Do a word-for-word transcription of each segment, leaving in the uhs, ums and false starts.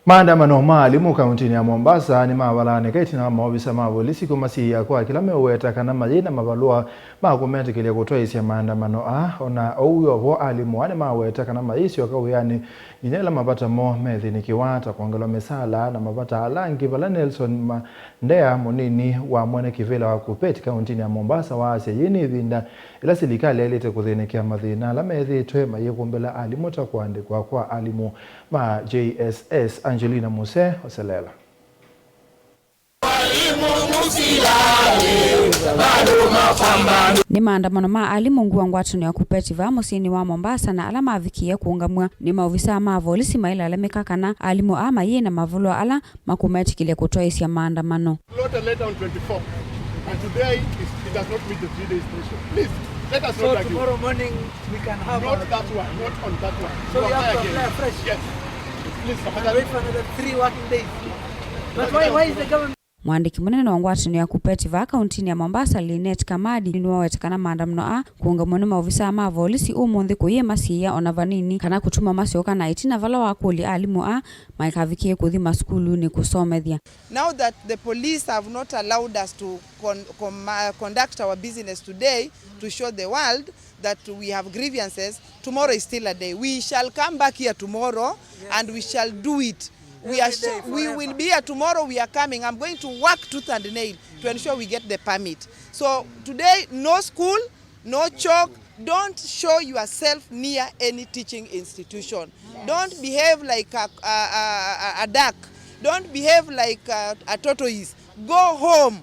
Maandamano ma alimũ kauntinĩ ya Mombasa nĩmavalaanĩka ĩtina wa maovisa ma volisi kũmasiĩĩa kwa kĩla meũweta kana mayĩ na mavalũa ma kũmetĩkĩlya kũtwaĩĩsya maandamano aa. Ona ũu wĩ o vo, alimũ aa nĩmaweta kana mayĩsyoka wĩanĩ nginya ĩla mavata moo methĩnĩkĩwa, ta kwongelwa mĩsaala na mavata ala angĩ, vala Nelson Mandea, mũnini wa mwene kĩvĩla wa KUPPET kauntinĩ ya Mombasa, waasya yĩĩ nĩ ĩvinda ĩla silikalĩ yaĩlĩte kũthĩnĩkĩa mathĩna ala methĩĩtwe mayĩkũmbĩla alimũ, ta kũandĩkwa kwa alimũ ma J S S. Angelina Muse oselela. Nĩ maandamano ma alimũ ngũa ngwatanĩo ya KUPPET vaa mũsyĩnĩ wa Mombasa, na ala mavikie kũũngamw'a nĩ maovisaa ma volisi mailalamĩka kana alimũ aa mayĩ na mavalũa ala makũmetĩkĩlya kũtwaĩĩsya maandamano. Wrote a letter on twenty-four, and today it, it does not meet the three days threshold. Please, let us not argue. So tomorrow morning we can have. Not that one, not on that one. So we have to apply afresh. Yes. Please, tafadhali. And wait for another three working days. But why, why is the government Mwandĩki mũnene wa ngwatanĩo ya KUPPET vaa kauntinĩ ya Mombasa, Linet Kamadi, nĩwaweta kana maandamano aa kũũngamw'a nĩ maovisaa ma volisi ũmũnthĩ kũyĩ masiĩĩa ona vanini kana kũtuma masyoka na ĩtina vala wakũlya alimũ aa maikavikie kũthi masukulunĩ kũsomethya. Now that the police have not allowed us to con- com- uh, conduct our business today to show the world that we have grievances, tomorrow is still a day. We shall come back here tomorrow and we shall do it. We are sh- we will be here tomorrow. We are coming. I'm going to work tooth and nail to ensure we get the permit. So today, no school, no chalk. Don't show yourself near any teaching institution. Don't behave like a, a, a, a duck. Don't behave like a, a tortoise. Go home.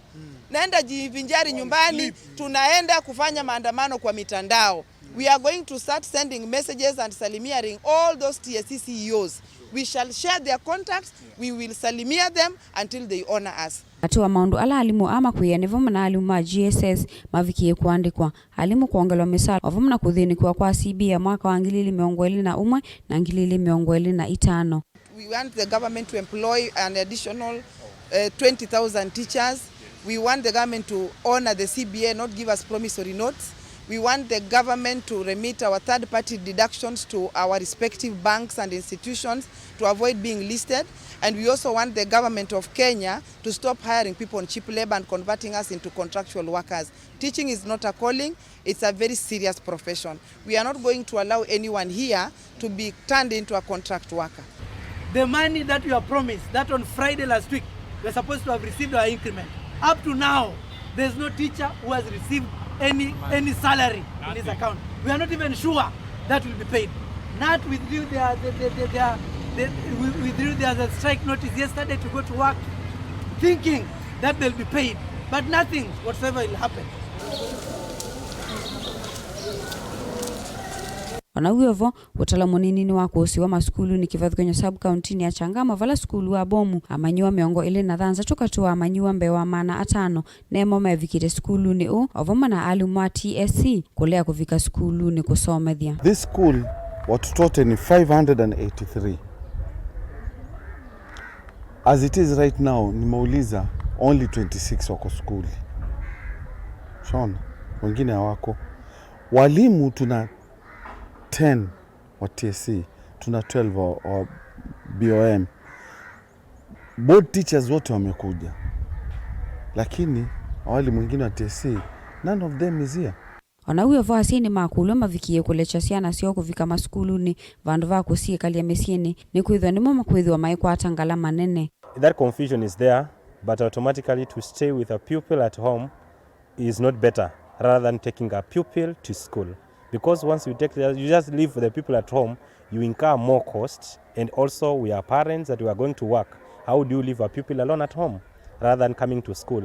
Nenda jivinjari nyumbani. Tunaenda kufanya maandamano kwa mitandao. We are going to start sending messages and salimiaring all those T S C C E Os. We shall share their contacts. We will salimia them until they honor us. Katĩ wa maũndũ ala alimũ aa makwĩĩa nĩ vamwe na alimũ ma G S S mavikie kũandĩkwa, alimũ kwongelwa mĩsaala, o vamwe na kũthĩnĩkĩwa kwa C B A ya mwaka wa ngili ili mĩongo ĩlĩ na ũmwe na ngili ili mĩongo ĩlĩ na itano. We want the government to employ an additional, uh, twenty thousand teachers. We want the government to honor the C B A, not give us promissory notes. We want the government to remit our third-party deductions to our respective banks and institutions to avoid being listed. And we also want the government of Kenya to stop hiring people on cheap labor and converting us into contractual workers. Teaching is not a calling, it's a very serious profession. We are not going to allow anyone here to be turned into a contract worker. The money that we are promised, that on Friday last week, we are supposed to have received our increment. Up to now, there is no teacher who has received any, any salary in his account. We are not even sure that will be paid. KNUT withdrew their, their, their, their, their, they wi- withdrew their, their strike notice yesterday to go to work, thinking that they'll be paid, but nothing whatsoever will happen. Ona wĩ o vo, ũtalo mũnini nĩ wa kũsiwa masukulunĩ kĩvathũkany'o sub-kauntinĩ ya Changamwe, vala sukulu wa Bomu, amanyĩw'a mĩongo ĩlĩ na thanthatũ katĩ wa amanyĩw'a mbee wa maana atano nemo mevikĩte sukulunĩ ũũ, o vamwe na alimũ ma T S C kũlea kũvika sukulunĩ kũsomethya. This school, watoto wote ni five hundred and eighty-three. As it is right now, nimeuliza, only twenty-six wako skuli. Shona, wengine hawako. Walimu tuna ten wa T S C, tuna twelve wa, wa B O M. Board teachers wote wamekuja, lakini walimu wengine wa T S C, none of them is here. Ona wĩ o vo, asyai nĩmakũlw'a mavikie kũlekya syana syoo kũvika masukulunĩ vandũ va kũsyĩkalya mĩsyĩnĩ, nĩkwĩthĩwa nĩmo makwĩthĩwa maikwata ngalama nene. That confusion is there, but automatically to stay with a pupil at home is not better rather than taking a pupil to school. Because once you take the, you just leave the pupil at home, you incur more costs, and also we are parents that we are going to work. How do you leave a pupil alone at home rather than coming to school?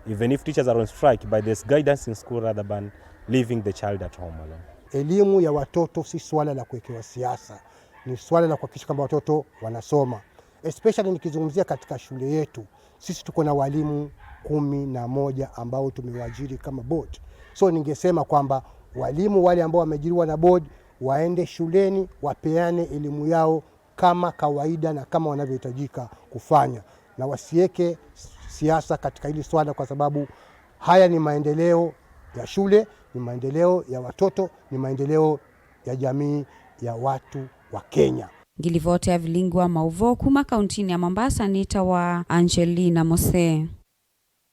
Even if teachers are on strike, but there's guidance in school rather than leaving the child at home alone. Elimu ya watoto si swala la kuwekewa siasa, ni swala la kuhakikisha kwamba watoto wanasoma. Especially nikizungumzia katika shule yetu, sisi tuko na walimu kumi na moja ambao tumewaajiri kama board. So ningesema kwamba walimu wale ambao wameajiriwa na board waende shuleni, wapeane elimu yao kama kawaida na kama wanavyohitajika kufanya, na wasiweke siasa katika hili swala, kwa sababu haya ni maendeleo ya shule, ni maendeleo ya watoto, ni maendeleo ya jamii ya watu wa Kenya. Ngilivoti ya vilingi wa maũvoo kuma kauntinĩ ya Mombasa nĩtawa Angelina Mose.